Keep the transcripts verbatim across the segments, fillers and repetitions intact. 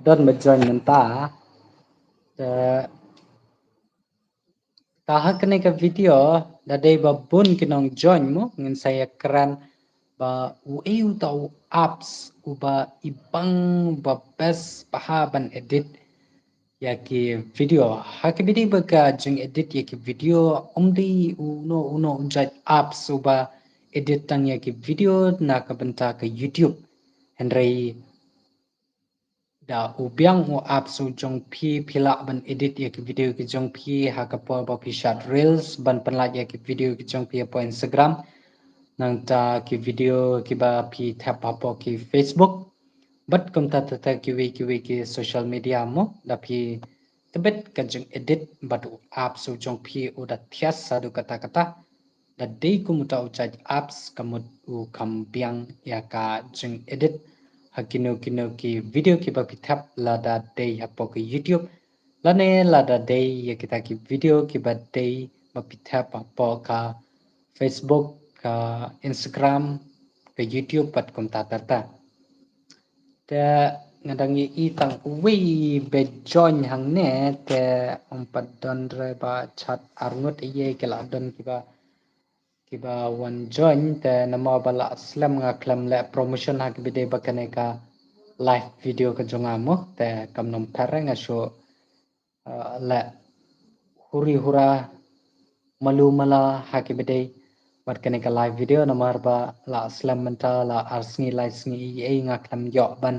don ba join mynta. Te ka ha kane ka video da dei ba bun ki nong join mo, ngin sa ïa kren ba u ei uta u apps uba i bang ba best ba ha ban edit ïa ki video. Ha ki video ba ka jing edit ïa ki video, um dei uno uno u jait apps uba edit tang ïa ki video na ka bynta ka YouTube. Hynrei da u biang u apps u jong phi, phi lah ban edit ïa ki video ki jong phi ha ka por ba phi shad reels, ban pynlait ïa ki video ki jong phi ha por Instagram, nangta ki video kiba phi thep ha por ki Facebook. Bad kumta tata kiwei kiwei ki social media mo, da phi tbit ka jing edit bad u apps u jong phi u da thias haduh katta katta. Da dei kum uta u jait apps ka mut u kham biang ïa ka jing edit ha kino kino ki video kiba phi thep, lada dei ha por ka YouTube lane lada dei ïa kita ki video kiba dei ba phi thep ha por ka Facebook, ka Instagram, ka YouTube bad kumta tata. Te nga dang ïohi tang uwei ba join hangne, te um pat don re ba chat arngut ïa ki la don kiba, kiba wan join, te namar ba la slem nga khlem leh promotion ha ki bidei ba kane ka live video ka jong nga mo, te kam nang pher nga shu uh, leh huri hura malu mala ha ki bidei bad kane ka live video namar ba la slem mynta la ar sngi lai sngi ei ei nga khlem ïoh ban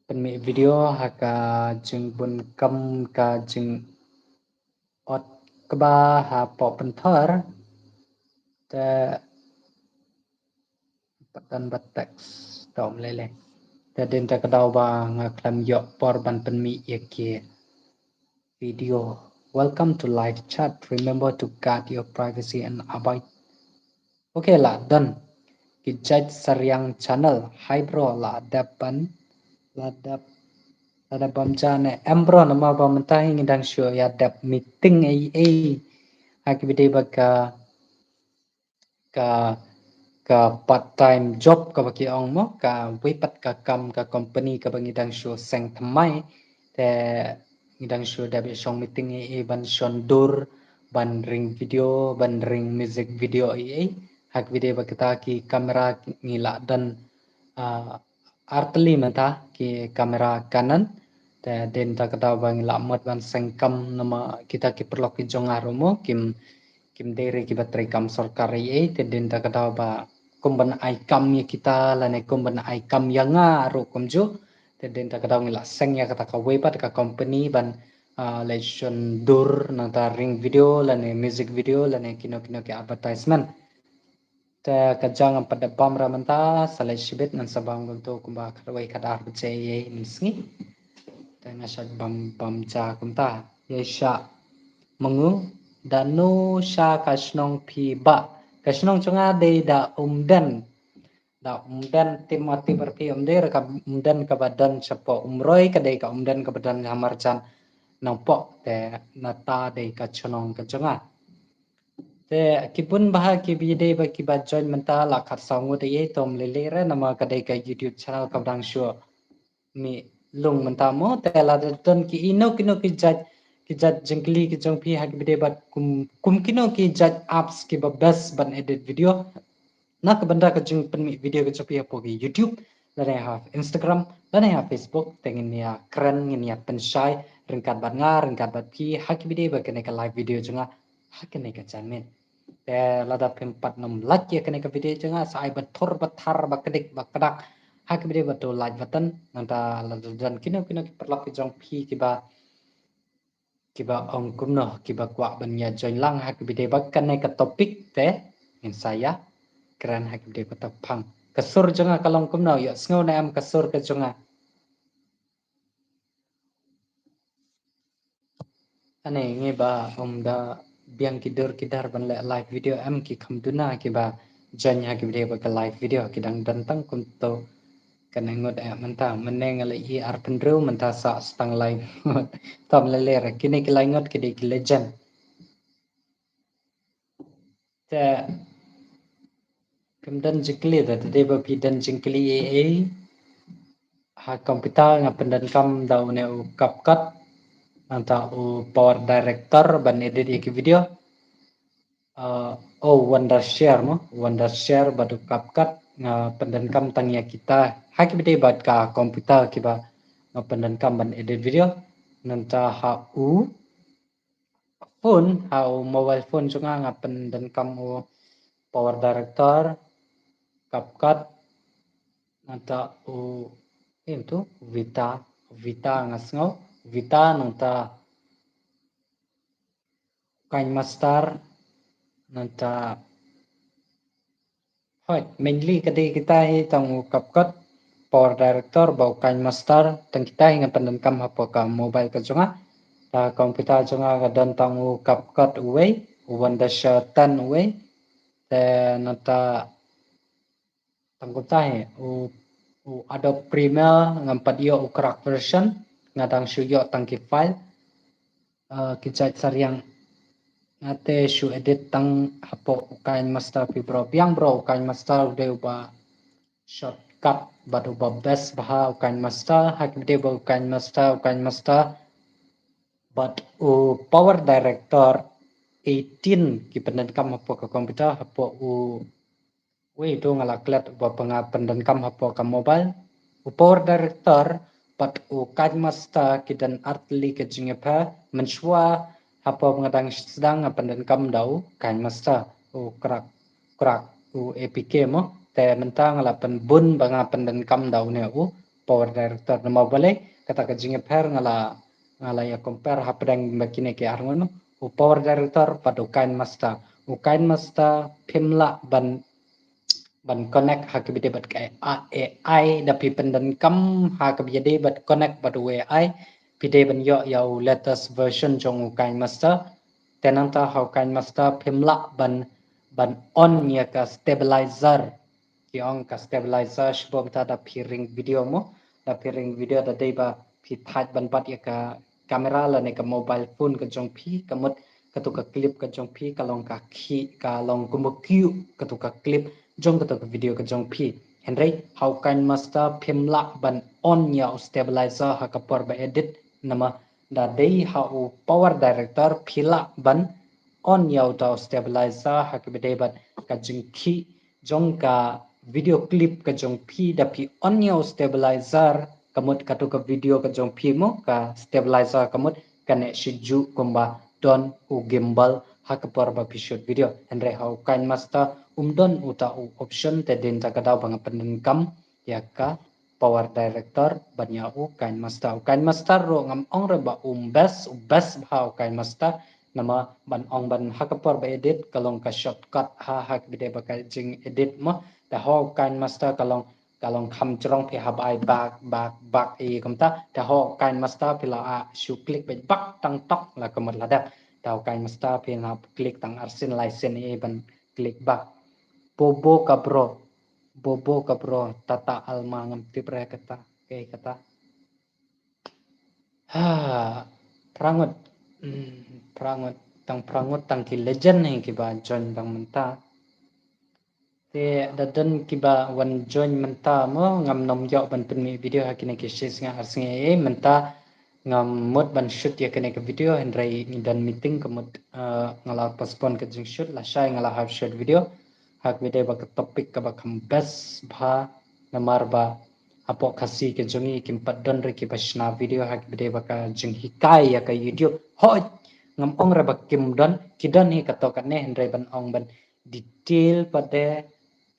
pynmih video ha ka jingbun kam ka jing ot kba ha pop pynthor te patan ba text tom lele. Te dien ta ka daw ba nga khlem ïoh por ban pynmih ïa ki video. Welcome to live chat. Remember to guard your privacy and abide. Okay, la don ki jait Sariang channel. Hi bro, la dep ban, la dep, la dep bam ja ne em bro, namar ba mynta hi ngi dang shu ïa dep meeting ei ei ha ki bidei ba ka ka, ka part time job kaba ki ong mo, kawei pat ka kam ka company kaba ngi dang shu seng thymmai. Te ngi dang shu dep ïa shong meeting ei ei ban shon dur, ban ring video, ban ring music video ei ei. Ha ki bidei ba kita ki camera ngi la don, ah, artylli mynta ki camera Canon. Te dien ta ka daw ba ngi la mut ban seng kam namar kita ki paralok ki jong nga ruh mo kim, kim dei re kiba trei kam sorkar ei ei, te dien ta ka daw ba kum ban ai kam ïa kita lane kum ban ai kam ïa nga ruh kumjuh. Te dien ta ka daw ngi la seng ïa kata kawei pat ka company ban, ah, leit shon dur nangta ring video lane music video lane kino kino ki advertisement. Te ka jang ngam pat da bam ra mynta, sa leit shibit ngan sa bam kumto kumba khatwei khatar baje ei ei mynsngi. Te nga shait bam, bam ja kumta. Ïa sha Mangu, da no sha ka shnong phi ba. Ka shnong jong nga dei da Umden. Da Umden Timothy Barpi, um dei re ka Umden kaba don shapoh Umroi, ka dei ka Umden kaba don ha marjan Nongpoh, te nata dei ka shnong ka jong nga. Te ki bun bha ki bidei ba kiba join mynta la khatsaw ngut ei ei tom lele re namar ka dei ka YouTube channel kaba dang shu mih lung mynta mo, te lada don ki ino kino ki jait, ki jait jingkylli ki jong phi ha ki bidei ba kum, kum kino ki jait apps kiba best ban edit video. Na ka bynta ka jingpynmih video ka jong phi hapoh ki YouTube lane ha Instagram lane ha Facebook, te ngin ïa kren ngin ïa pynshai ryngkat bad nga ryngkat bad phi ha ki bidei ba kane ka live video jong nga ha kane ka janmiet. Te lada phim pat nym like ïa kane ka video jong nga, sa ai ba thor ba thar ba kdik ba kdak ha ka video ba to like button. Nangta lada don kino kino ki paralok ki jong phi kiba, kiba ong kumno, kiba kwah ban ïa join lang ha ka video ba kane ka topic, te ngin sa ïa kren ha ka video kata phang. Ka sur jong nga ka long kumno, ïohsngew ne em ka sur ka jong nga? Ani ngi ba, um, da biang ki dur ki dar ban leh live video, em ki kham duna kiba join ha ki video ba ka live video, ki dang don tang kumto. Kane ngut eh mynta, mynne nga leh i ar pynriew, mynta sa stang live. Tam lele re, kine ki lai ngut ki dei ki legend. Te kim don jingkylli da, te dei ba phi don jingkylli ei ei. Ha computer nga pyndonkam da une u CapCut, nangta u PowerDirector ban edit ïa ki video. Uh, oh, Wondershare mo, Wondershare bad u CapCut nga pyndonkam tang ïa kita. Ha kiba dei bad ka computer kiba nga pyndonkam ban edit video. Nangta ha u phone, ha u mobile phone jong nga nga pyndonkam u PowerDirector, CapCut, nangta u, em tu, Vita, Vita nga sngew, Vita nangta KineMaster, nangta, hooid, mainly ka dei kita hi tang u CapCut, PowerDirector bad u KineMaster, tang kita hi nga pyndonkam hapoh ka mobile ka jong nga. Te ha computer jong nga ka don tang u CapCut uwei, u Wondershare ten uwei. Te nangta tang kumta hi u, u Adobe Premiere ngam pat ïoh u crack version, nga dang shu ïoh tang ki file, uh, ki jait sariang. Nga te shu edit tang hapoh u KineMaster. Phi baroh biang bro, u KineMaster u dei uba shortcut bad uba best bha, u KineMaster. Ha kiba dei bad u KineMaster, u KineMaster bad u PowerDirector eighteen ki pyndonkam hapoh ka computer, hapoh u, wei tu nga la klet uba nga pyndonkam hapoh ka mobile. U PowerDirector bad u KineMaster ki don artylli ka jingïapher. Mynshuwa hapoh ba nga dang sdang nga pyndonkam da u KineMaster, u crack, crack u A P K mo. Te mynta nga la pynbun ba nga pyndonkam da une u PowerDirector. Namar balei? Kata ka jingïapher nga la, nga la ïa compare hapdeng ba kine ki arngut mo, u PowerDirector bad u KineMaster. U KineMaster phim lah ban, ban connect ha kiba dei bad ka A I. Da phi pyndonkam ha kaba ïadei bad connect bad u A I, phi dei ban ïoh ïa u latest version jong u KineMaster. Te nangta ha u KineMaster phim lah ban, ban on ïa ka stabilizer. Ki ong ka stabilizer shibun ta da phi ring video mo, da phi ring video da dei ba phi thait ban bat ïa ka camera lane ka mobile phone ka jong phi, ka mut katu ka clip ka jong phi ka long ka khih, ka long kumba kyiuh katu ka clip jong katu ka video ka jong phi. Hynrei ha u KineMaster phim lah ban on ïa u stabilizer ha ka por ba edit, namar da dei ha u PowerDirector phi lah ban on ïa uta u stabilizer ha kiba dei bad ka jingkhih jong ka video clip ka jong phi. Da phi on ïa u stabilizer, ka mut katu ka video ka jong phi mo, ka stabilizer ka mut ka neh shu juh kumba don u gimbal ha ka por ba phi shoot video. Hynrei ha u KineMaster um don uta u option, te dei na kata ka daw ba nga pyndonkam ïa ka PowerDirector ban ïa u KineMaster. U KineMaster ruh ngam ong re ba um best, u best bha u KineMaster. Namar ban ong ban ha ka por ba edit ka long ka shortcut ha, ha kiba dei bad ka jingedit mo. Te ha u KineMaster ka long, ka long kham jrong, phi hap ai back, back, back ïa kumta. Te ha u KineMaster phi lah shu click beit back tang tok la ka mut la dep. Te ha u KineMaster phi hap click tang arsien laisien ïa ban click back. Bobo ka bro. Bobo ka bro, Tata Alma, ngam tip re kata, kaei kata. Ha, phra ngut, hmm, phra ngut, tang phra ngut tang ki legend hi kiba join tang mynta. Te da don kiba wan join mynta mo, ngam nym ïoh ban pynmih video ha kine ki shi sngi ar sngi, eh, mynta ngam mut ban shoot ïa kane ka video, hynrei ngi don meeting ka mut, eh, nga la postpone ka jingshoot, lashai nga la hap shoot video ha kaba dei bad ka topic kaba kham best bha, namar ba hapoh Khasi ka jong ngi kim pat don re kiba shna video ha kaba dei bad ka jinghikai ïa ka YouTube. Hooid, ngam ong re ba kim don, ki don hi kato kane, hynrei ban ong ban detail pat de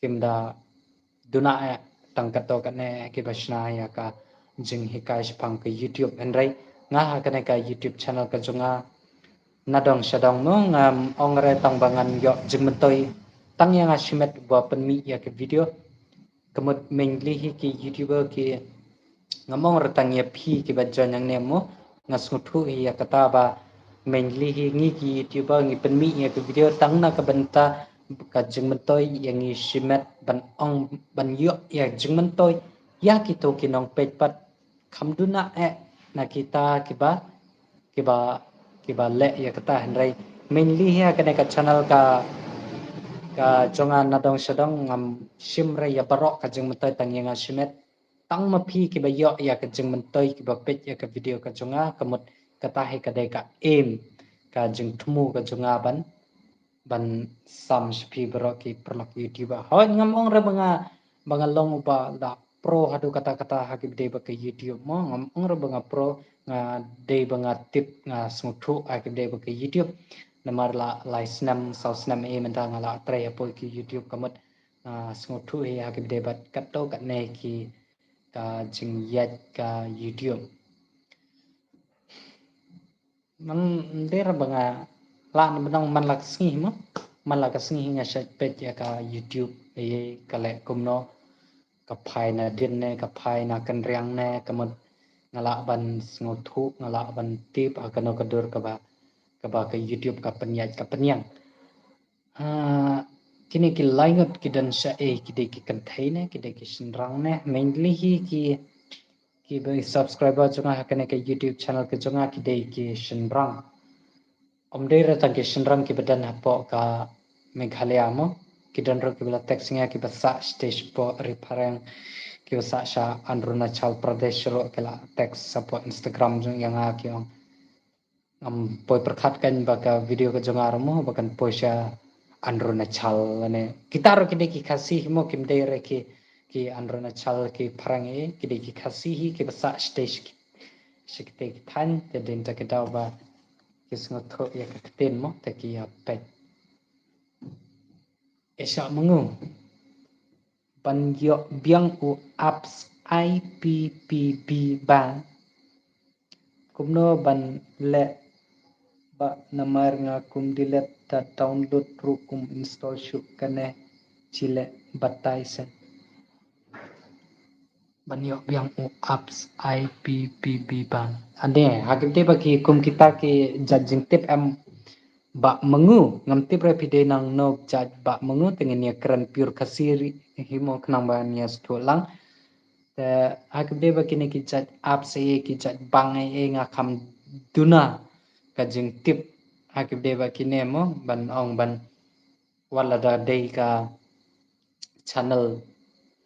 kim da duna eh, tang kato kane kiba shna ïa ka jinghikai shaphang ka YouTube. Hynrei nga ha kane ka YouTube channel ka jong nga, nadong shadong mo, ngam ong re tang ba ngan ïoh jingmyntoi tang ïa nga shimet ba pynmih ïa ka video. Ka mut mainly hi ki YouTuber ki, ngam ong re tang ïa phi kiba join hangne mo, nga sngewthuh hi ïa kata ba mainly hi ngi ki YouTuber ngi pynmih ïa ka video tang na ka bynta ka jingmyntoi ïa ngi shimet, ban ong ban ïoh ïa jingmyntoi ïa kito ki nongpeit pat, kham duna eh na kita kiba, kiba, kiba leh ïa kata. Hynrei mainly hi ha kane ka channel ka, ka jong nga nadong shadong ngam shim re ïa baroh ka jingmyntoi, tang ïa nga shimet. tang ma phi kiba ïoh ïa ka jingmyntoi, kiba peit ïa ka video ka jong nga, ka mut kata hi ka dei ka aim, ka jingthmu ka jong nga ban, ban sam sha phi baroh ki paralok YouTuber. Hooid, ngam ong ruh ba nga, ba nga long uba la pro haduh katta katta ha kaba ïadei bad ka YouTube mo, ngam ong ruh ba nga pro, nga dei ba nga tip, nga sngewthuh ha kaba ïadei bad ka YouTube. Namar la lai snem, saw snem eh mynta nga la trei hapoh ka YouTube, ka mut nga sngewthuh hi ha kaba ïadei bad katto katne ki, ka jingïaid ka YouTube. Ngam dei ruh ba nga lah ban ong man la ka sngi mo, man la ka sngi nga shait peit ïa ka YouTube, eh, ka leh kumno, ka phai na dien ne, ka phai na kynriang ne, ka mut nga lah ban sngewthuh, nga lah ban tip ha kano ka dur kaba, kaba ka YouTube ka pynïaid ka pynïeng. Ah, kine ki laingut ki don sha eh, ki dei ki kynthei ne, ki dei ki shynrang ne, mainly hi ki, ki ba subscriber jong nga ha kane ka YouTube channel ka jong nga ki dei ki shynrang. Ym dei ruh tang ki shynrang kiba don hapoh ka Meghalaya mo, ki don ruh kiba la text ïa nga kiba sah sha state hapoh ri phareng, kiba sah sha Arunachal Pradesh ruh ki la text hapoh Instagram jong ïa nga ki ong, ngam poi pyrkhat kan ba ka video ka jong nga ruh mo ba kan poi sha Arunachal ne. Kita ruh ki dei ki Khasi hi mo, kim dei ruh ki, ki Arunachal ki phareng eh, ki dei ki Khasi hi kiba sah sha state, sha kita ki thaiñ, te dei ta ki daw ba ki sngewthuh ïa ka ktien mo, te ki ïa peit. E shah mangu. Ban ïoh biang u apps I P P B ba. Kumno ban leh ba, namar nga kum delete da download ruh kum install shuh, kane shi leh batai se. Ban ïoh biang u apps I P P B ba. Ane, ha kaba ïadei bad ki kum kita ki jait jingtip em Bah Mangu, ngam tip ruh phi dei nangno jait Bah Mangu, te ngin ïa kren pure Khasi hi mo khnang ba ngin ïa sngewthuh lang. Te ha kaba ïadei bad kine ki jait apps eh, ki jait bank eh, nga kham duna ka jingtip ha kaba ïadei bad kine mo, ban ong ban, wat la da dei ka channel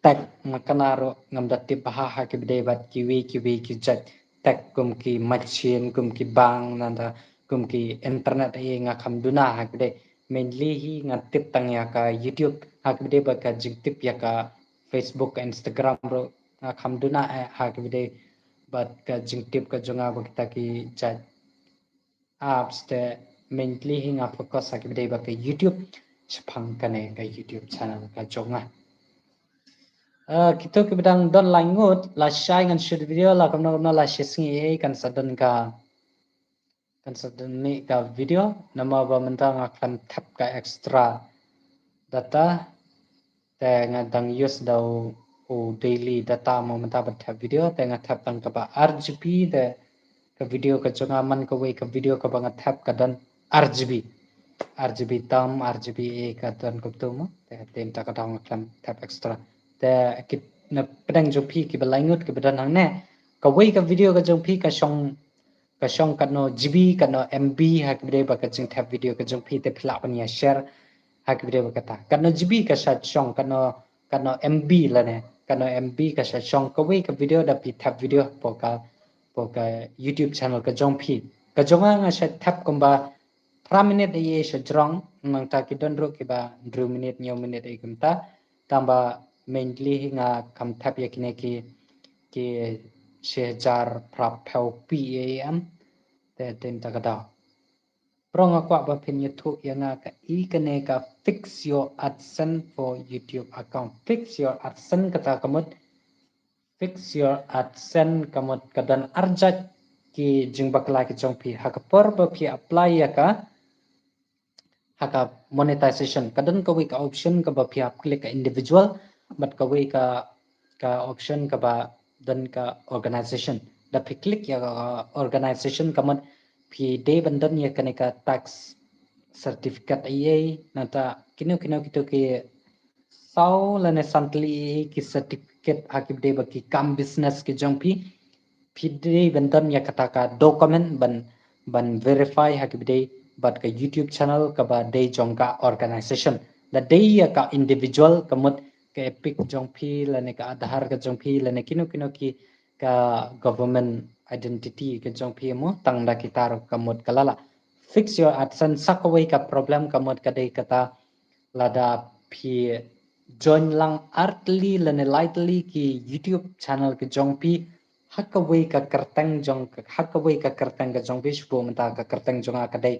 tech, nga kane ruh ngam da tip bha ha kaba ïadei bad kiwei kiwei ki jait tech kum ki machine, kum ki bank, nangta kum ki internet eh, nga kham duna ha kaba ïadei. Mainly hi nga tip tang ïa ka YouTube, ha kaba ïadei bad ka jingtip ïa ka Facebook, ka Instagram ruh nga kham duna eh, ha kaba ïadei bad ka jingtip ka jong nga bad kita ki jait apps, te mainly hi nga focus ha kaba ïadei bad ka YouTube shaphang kane ka YouTube channel ka jong nga. Ah, kito kiba dang don laingut, lashai ngan shoot video, la kumno kumno, lashisngi eh kan sa don ka, kan sa don mih ka video, namar ba mynta nga khlem thep ka extra data, te nga dang use da u, u daily data mo mynta ban thep video, te nga thep tang kaba ar GB, te ka video ka jong nga man kawei ka video kaba nga thep ka don ar GB. Ar GB tam, ar GB eh ka don kumto mo, te, te mynta ka daw nga khlem thep extra. Te kine na pdeng jong phi kiba laingut kiba don hangne, kawei ka video ka jong phi ka shong, ka shong katno GB, katno MB ha kaba ïadei bad ka jingthep video ka jong phi, te phi lah ban ïa share ha kaba ïadei bad kata. Katno GB ka shait shong, katno, katno MB lane, katno MB ka shait shong kawei ka video da phi thep video hapoh ka, hapoh ka YouTube channel ka jong phi. Ka jong nga nga shait thep kumba phra minit eh sha jrong, nangta ki don ruh kiba hynriew minit, hynñiew minit eh kumta. Tangba mainly hi nga kham thep ïa kine ki, ki shi hajar phra phew pi eh em. Te, te mynta ka daw. Pero nga kwah ba phin ïathuh ïa nga kaei kane ka fix your AdSense for YouTube account. Fix your AdSense kata ka mut, fix your AdSense ka mut ka don ar jait ki jingbakla ki jong phi. Ha ka por ba phi apply ïa ka, ha ka monetization, ka don kawei ka option kaba phi hap click ka individual, bad kawei ka, ka option kaba don ka organization. Da phi click ïa ka organization ka mut phi dei ban don ïa kane ka tax certificate eh, nangta kino kino kito ki saw lane san tylli ki certificate ha kaba ïadei bad ki kam business ki jong phi. Phi dei ban don ïa kata ka document ban, ban verify ha kaba ïadei bad ka YouTube channel kaba dei jong ka organization. Da dei ïa ka individual ka mut ka EPIC jong phi, lane ka Aadhaar ka jong phi, lane kino kino ki ka government identity ka jong phi mo, tang da kita ruh ka mut ka la lah. Fix your AdSense, sa kawei ka problem ka mut ka dei kata, lada phi join lang ar tylli lane lai tylli ki YouTube channel ka jong phi ha kawei ka kyrteng jong, ha kawei ka kyrteng ka jong phi, shu buh mynta ka kyrteng jong nga ka dei,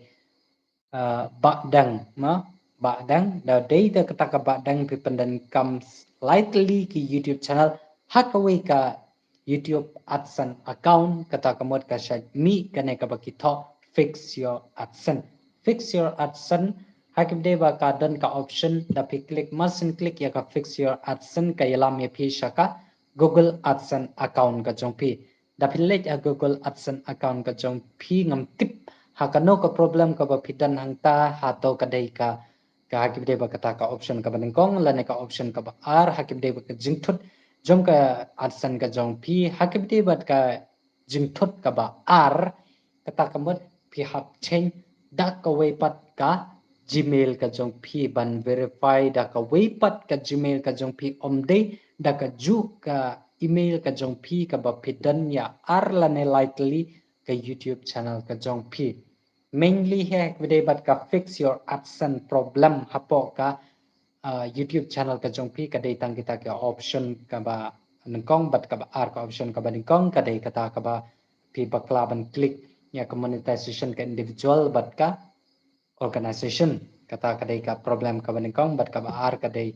uh, Bah Deng, ma, Bah Deng, da dei da kata ka Bah Deng phi pyndonkam lai tylli ki YouTube channel ha kawei ka YouTube AdSense account, kata ka mut ka shait mih kane kaba ki thoh fix your AdSense. Fix your AdSense, ha kaba dei ba ka don ka option, da phi click, mar shen click ïa ka fix your AdSense, ka ïalam ïa phi sha ka Google AdSense account ka jong phi. Da phi leit ha Google AdSense account ka jong phi, ngam tip ha kano ka problem kaba phi don hangta, hato ka dei ka, ka ha kaba dei ba kata ka option kaba nyngkong lane ka option kaba ar, ha kaba dei ba ka jingthut jong ka AdSense ka jong phi, ha kaba dei ba ka jingthut kaba ar, kata ka mut phi hap change da kawei pat ka Gmail ka jong phi, ban verify da kawei pat ka Gmail ka jong phi, ym dei da kajuh ka email ka jong phi kaba phi don ïa ar lane lai tylli ka YouTube channel ka jong phi. Mainly ha kaba dei bad ka fix your AdSense problem hapoh ka, uh, YouTube channel ka jong phi, ka dei tang kita ki option, kaba nyngkong bad kaba ar, ka option kaba nyngkong ka dei kata kaba phi bakla ban click ïa ka monetization ka individual bad ka organization. Kata ka dei ka problem kaba nyngkong bad kaba ar ka dei,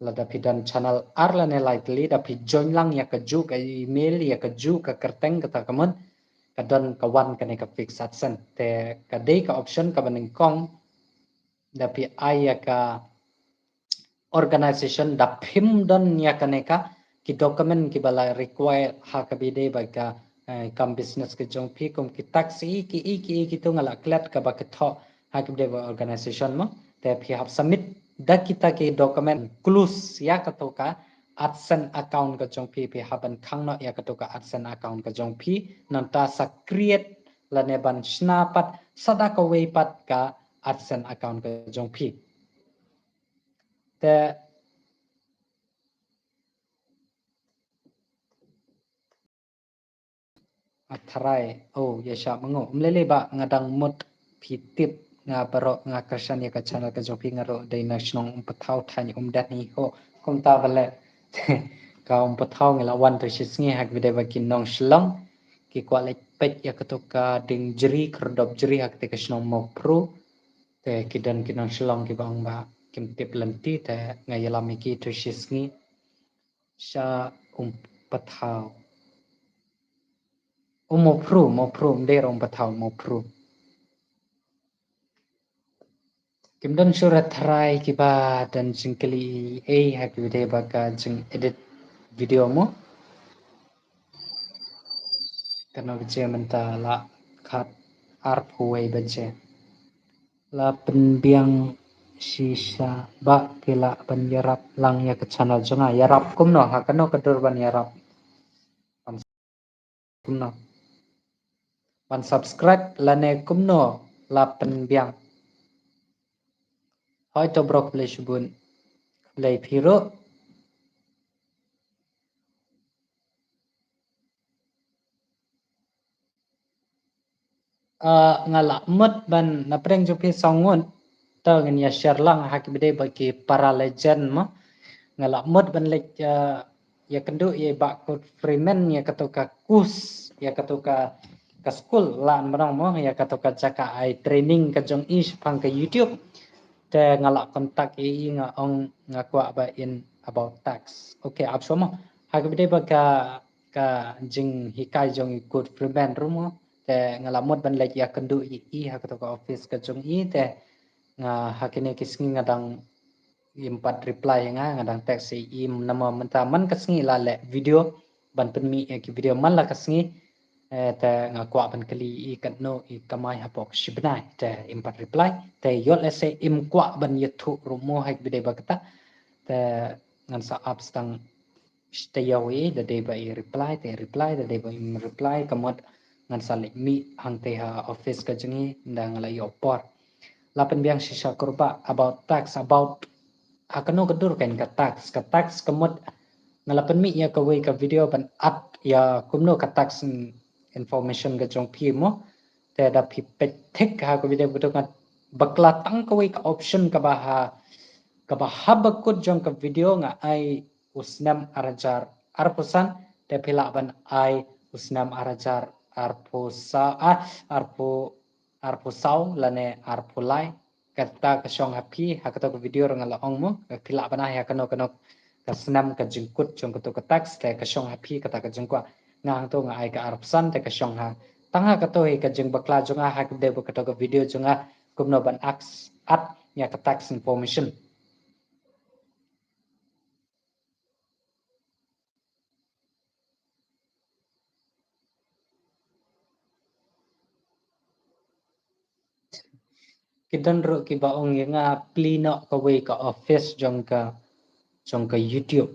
lada phi don channel ar lane lai tylli, da phi join lang ïa kajuh ka email, ïa kajuh ka kyrteng, kata ka mut ka don ka wan kane ka fix AdSense. Te ka dei ka option kaba nyngkong, da phi ai ïa ka organization, da phim don ïa kane ka ki document kiba la require ha kaba dei ba ka, eh, kam business ka jong phi, kum ki tax, i ki, i ki, i ki tu nga la klet kaba ka thoh ha kaba dei ba organization mo. Te phi hap submit da kita ki document, include ïa kato ka AdSense account ka jong phi, phi hap ban khang noh ïa kato ka AdSense account ka jong phi, nangta sa create lane ban shna pat sa da kawei pat ka AdSense account ka jong phi. Te a tharai, oh, ïa sha mangu. Ym lei lei ba nga dang mut phi tip, nga baroh nga kyrshan ïa ka channel ka jong phi, nga ruh dei na shnong Umpathaw, thaiñ Umden hi ho. Kumta ba leh ka Umpathaw ngi la wan tu shi sngi ha kaba dei ba ki nong Shillong ki kwah leit peit ïa kato ka dieng jri, khyrdop jri ha kata ka shnong Mawphru. Te ki don ki nong Shillong kiba ong ba kim tip lynti, te nga ïalam ïa ki tu shi sngi sha Umpathaw. Oh, Mawphru, Mawphru, ym dei ruh Umpathaw, Mawphru. Kim don shuh re tharai kiba don jingkylli ei ha kaba dei ba ka jing edit video mo. Kano baje mynta? La khat arphew wei baje. La pynbiang shisha ba phi lah ban ïarap lang ïa ka channel jong nga. Ïarap kumno, ha kano ka dur ban ïarap? Kumno ban subscribe lane kumno la pynbiang? Hoi to bro, khublei shibun. Khublei phi ruh. Ah, nga la mut ban, na pdeng jong phi saw ngut, to ngin ïa share lang ha kaba dei ba ki para legend mo. Nga la mut ban leit, ah, ïa kynduh ïa i Bah Kurt Freeman ïa kato ka course, ïa kato ka, ka skul, lah ban ong mo, ïa kato ka jaka ai training ka jong i shaphang ka YouTube. Te nga la contact ïa i, nga ong nga kwah ba in about tax. Okay, ap shuwa mo. Ha kaba dei ba ka, ka jinghikai jong i Kurt Freeman ruh mo. Te nga la mut ban leit ïa kynduh ïa i ha kato ka office ka jong i, te nga ha kine ki sngi nga dang, im pat reply ïa nga, nga dang text ïa i, namar mynta man ka sngi la leh video ban pynmih ïa ki video man la ka sngi. Eh, te nga kwah ban kylli i katno i kamai hapoh shi bnai, te im pat reply. Te ïoh lehse im kwah ban ïathuh ruh mo ha kaba dei ba kata. Te ngan sa ap sdang shi taïew, i da dei ba i reply te reply, da dei ba im reply, ka mut ngan sa leit mih hangtei ha office ka jong i, da nga la ïoh por. La pynbiang shisha kurbah about tax, about ha kano ka dur kein ka tax, ka tax ka mut nga la pynmih ïa kawei ka video ban at ïa kumno ka tax, mm, information ka jong phi mo. Te da phi peit thik ha ka video ka duk nga bakla tang kawei ka option kaba ha, kaba ha bakut jong ka video nga ai u snem ar hajar arphew san, te phi lah ban ai u snem ar hajar arphew saw, ah, arphew, arphew saw lane arphew lai. Kata ka shong ha phi, ha kato ka video ruh nga la ong mo, phi lah ban ai ha kano kano ka snem ka jingkut jong kato ka tax, te ka shong ha phi kata ka jingkwah. Nga hangto nga ai ka arphew san, te ka shong ha. Tang ha kato hi ka jingbakla jong nga ha ka dei ba kato ka video jong nga kumno ban aks-, at ïa ka tax information. Ki don ruh kiba ong ïa nga plie noh kawei ka office jong ka, jong ka YouTube.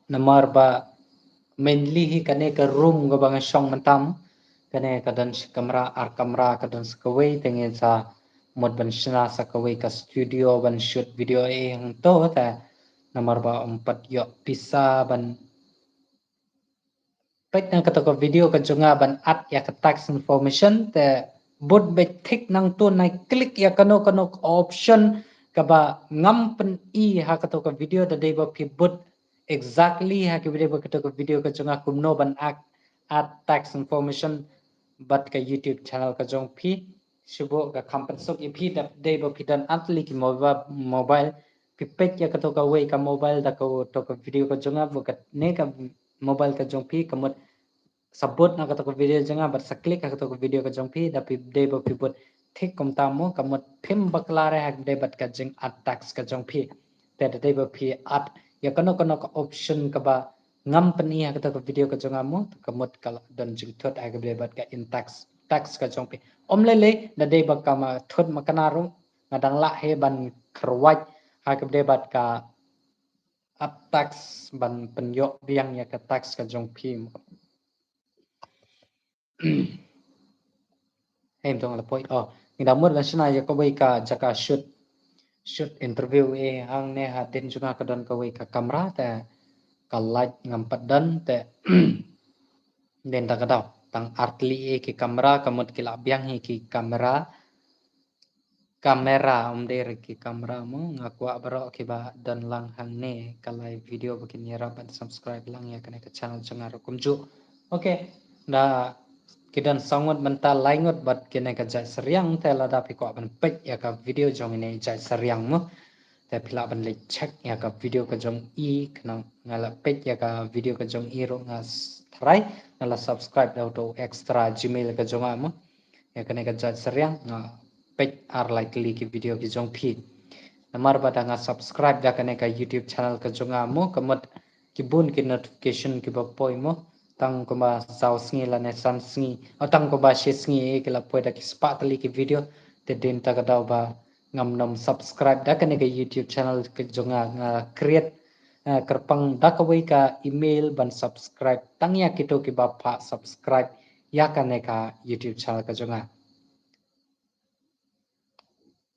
Namar ba mainly hi kane ka room kaba nga shong mynta mo, kane ka don shi kamra, ar kamra ka don sa kawei, te ngin sa mut ban shna sa kawei ka studio ban shoot video eh hangto, te namar ba ym pat ïoh pisa ban peit na kato ka video ka jong nga ban at ïa ka tax information, te bud beit thik nangto, nai click ïa kano kano ka option kaba ngam pyni ha kato ka video, da dei ba phi bud exactly ha ka video ba kato ka video ka jong nga kumno ban at, at tax information bad ka YouTube channel ka jong phi. Shu bud ka kham pynsuk ïa phi da dei ba phi don ar tylli ki mobile, mobile. Phi peit ïa kato kawei ka mobile da kato ka video ka jong nga, bad kane ka mobile ka jong phi ka mut sa bud na kato ka video jong nga bad sa click ha kato ka video ka jong phi, da phi dei ba phi bud thik kumta mo, ka mut phim bakla re ha ka dei bad ka jing at tax ka jong phi. Te da dei ba phi at ïa kano kano ka option kaba ngam pyni ha kato ka video ka jong nga mo, ka mut ka la don jingthut ha ka dei bad ka in tax, tax ka jong phi. Ym lei lei da dei ba ka ma thut ma kane ruh nga dang lah hi ban kyrwat ha ka dei bad ka at tax ban pynïoh biang ïa ka tax ka jong phi mo. Hei, ym tang la poi. Oh, ngi da mut ban shna ïa kawei ka jaka shoot, shoot interview eh hangne, hadien jong nga ka don kawei ka kamra, te ka light ngam pat don, te dei na kata ka daw tang ar tylli eh ki kamra, ka mut ki lah biang hi ki kamra. Kamera, ym dei re ki kamra mo, nga kwah baroh kiba don lang hangne ka live video ba kin ïarap ban subscribe lang ïa kane ka channel jong nga ruh kumjuh. Okay, da ki don saw ngut mynta lai ngut bad kine ka jait seriang, te lada phi kwah ban peit ïa ka video jong ine i jait seriang mo, te phi lah ban leit check ïa ka video ka jong i, khnang nga la peit ïa ka video ka jong i ruh nga s-, tharai nga la subscribe da uto u extra Gmail ka jong nga mo. Ïa kane ka jait seriang nga peit ar lai tylli ki video ki jong phi. Namar ba da nga subscribe da kane ka YouTube channel ka jong nga mo, ka mut ki bun ki notification kiba poi mo, tang kumba saw sngi lane san sngi, o tang kumba shi sngi eh ki la poi da ki spah tylli ki video, te dei na kata ka daw ba ngam nym subscribe da kane ka YouTube channel ka jong nga, nga create, eh, kyrpang da kawei ka email ban subscribe tang ïa kito kiba phah subscribe ïa kane ka YouTube channel ka jong nga.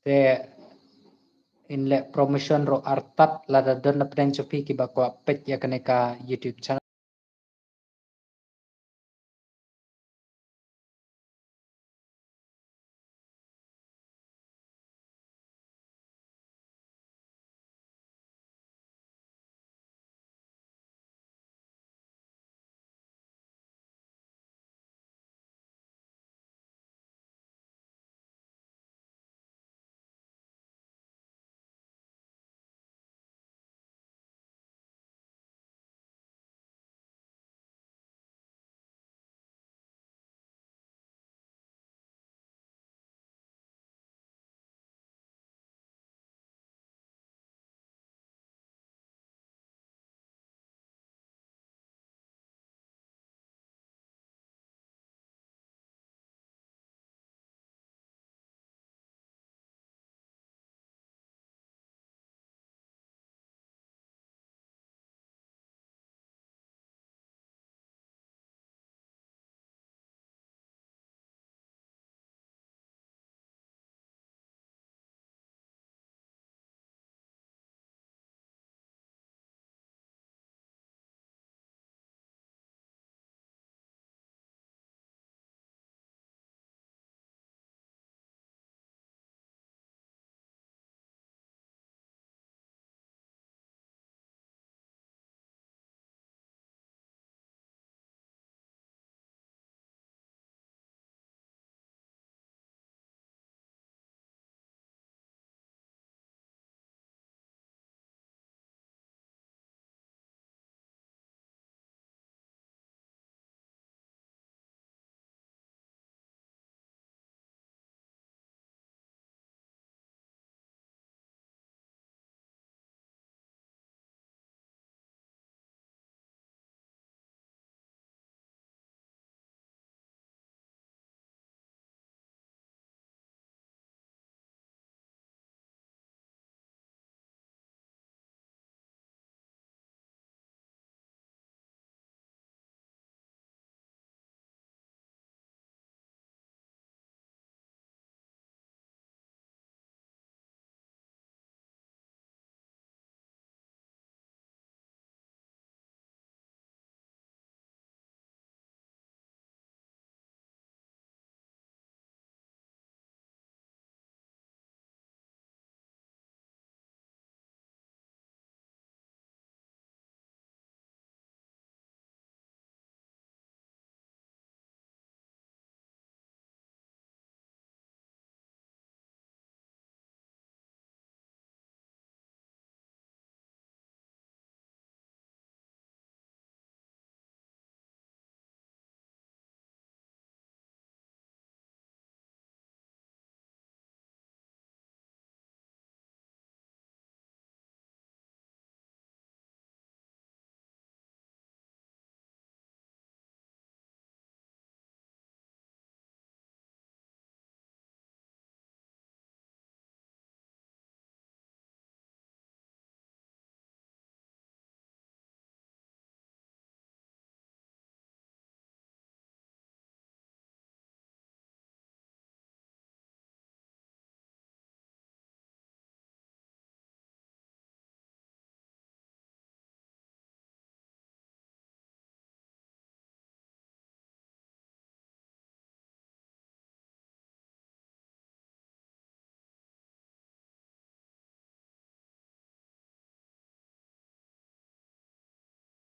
Te in leh promotion ruh artat, lada don na pdeng jong phi kiba kwah peit ïa kane ka YouTube channel.